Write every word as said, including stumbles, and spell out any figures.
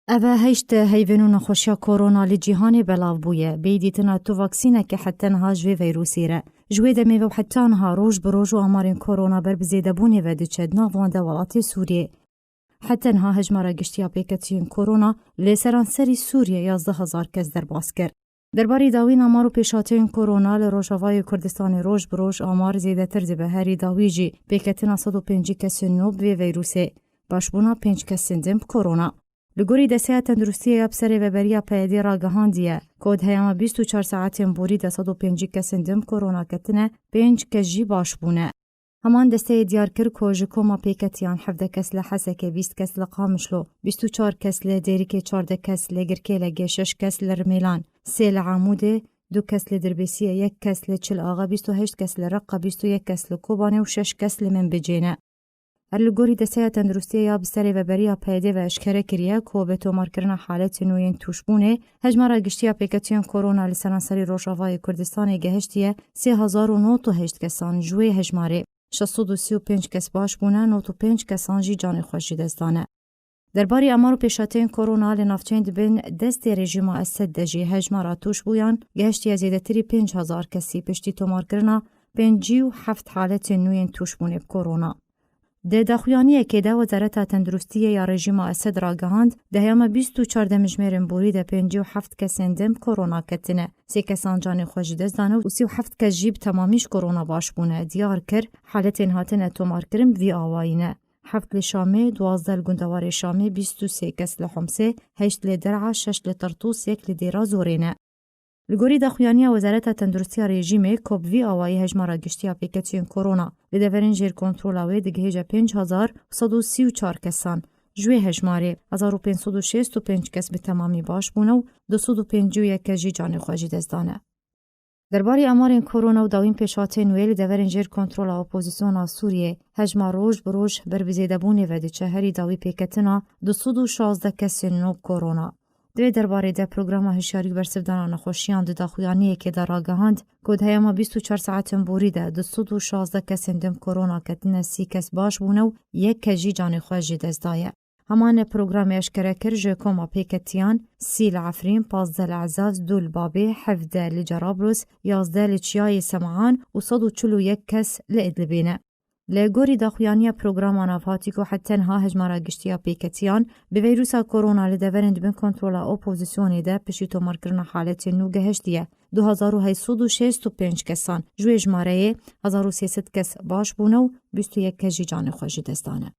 Ev e heşt heyvên û nexweşiya korona li cîhanê belav bûye. Bêyî dîtina tu vaksîneke heta niha ji vê vîrusê re. Ji wê demê ve heta niha roj bi roj û amarên korona ber bi zêdebûnê ve diçe, di nav wan de welatê Sûriyê. Heta niha hejmara giştî ya pêketiyên korona li seranserî Sûriyê yazdeh hezar kes derbas kir. Derbarê dawîn amar û pêşhateyên korona li Rojavayê Kurdistanê roj bi roj amar zêdetir dibe, herî dawî jî pêketina sed û pêncî kesên nû bi vê vîrusê, başbûna pênc kesên din bi korona. Li gorî Desteya Tenduristiyê ya bi serêveberiya P Y D'ê ragihandiye, ku di heyama bîst û çar saetên borî de sed û pêncî kesên din bi korona ketine, pênc kes jî baş bûne. Heman desteyê diyar kir ku ji koma pêketiyan hevdeh kes li Hesekê, bîst kes li Qamişlo, bîst û çar kes li Dêrikê, çardeh kes li Girkêlegê, şeş kes li Rimêlan, sê li Amûdê, du kes li Dirbêsiyê, yek kes li Çil Axa, bîst û heşt kes li Reqa, bîst û yek kes li Kobanê û şeş kes li Minbicê ne. Her li gorî Desteya Tenduristiyê ya bi serêveberiya P Y D'ê ve eşkere kiriye ku bi tomarkirina haletên nû yên tûşbûnê, hejmara giştî ya pêketiyên korona li seranserî Rojavayê Kurdistanê gehiştiye sê hezar û nod û heşt kesan, ji wê hejmarê şeş sed û sî û pênc kes baş bûne, nod û pênc kesan jî canê xwe ji dest dane. Derbarê amar û pêşhateyên korona li navçeyên di bin destê rejîma Esed de jî hejmara tûşbûyan gehiştiye zêdetirî pênc hezar kesî piştî tomarkirina pêncî û heft haletên nû yên tûşbûnê bi korona. Di daxuyaniyekê de Wezareta Tenduristiyê ya rejîma Esed ragihand, di heyama bîst û çar demjimêrên borî de pêncî û heft kesên din bi korona ketine. Sê kesan canê xwe ji dest dane û sî û heft kes jî bi temamî ji korona baş bûne. Diyar kir, haletên hatine tomarkirin bi vî awayî ne. Heft li Şamê, duwazdeh li gundewarê Şamê, bîst û sê kes li Homsê, heşt li Der'a, şeş li Tirtûs, yek li Dêra Zorê ne. Li gorî daxuyaniya Wezareta Tenduristiya rejîmê, ku bi vî awayî hejmara giştî ya pêketiyên korona li deverên jêr kontrola wê digihêje pênc hezar sed û sî û çar kesan, ji wê hejmarê hezar û pênc sed û şêst û pênc kes bi temamî baş bûne û du sed û pêncî û yek kes jî canê xwe ji dest dane. Derbarê amarên korona û dawîn pêşhatên wê, li deverên jêr kontrola opozisyona Sûriyê, hejmar roj bi roj ber bi zêdebûnê ve diçe, herî dawî pêketina du sed û şazdeh kesên nû bi korona. Di vê derbarê de Programa Hişyarî û Bersivdana Nexweşiyan di daxuyaniyekê de ragihand, ku di heyama bîst û çar saetên borî de du sed û şazdeh kesên din bi korona ketine, sî kes baş bûne û yek kes jî canê xwe ji dest daye. Heman programê eşkere kir, ji koma pêketiyan, sî li Efrîn, pazdeh li Ezaz, du li Babê, hevdeh li Cerablus, yazdeh li Çiyayê Semahan û sed û çil û yek kes li Idlibê ne. Li gorî daxuyaniya programa navhatî ku heta niha hejmara giştî ya pêketiyan bi vîrusa korona li deverên di bin kontrola opozisyonê de piştî tomarkirina haletên nû gehiştiye du hezar û heyt sed û şêst û pênc kesan, ji wê jimareyê hezar û sê sed kes baş bûne û bîst û yek kes jî canê xwe ji dest dane.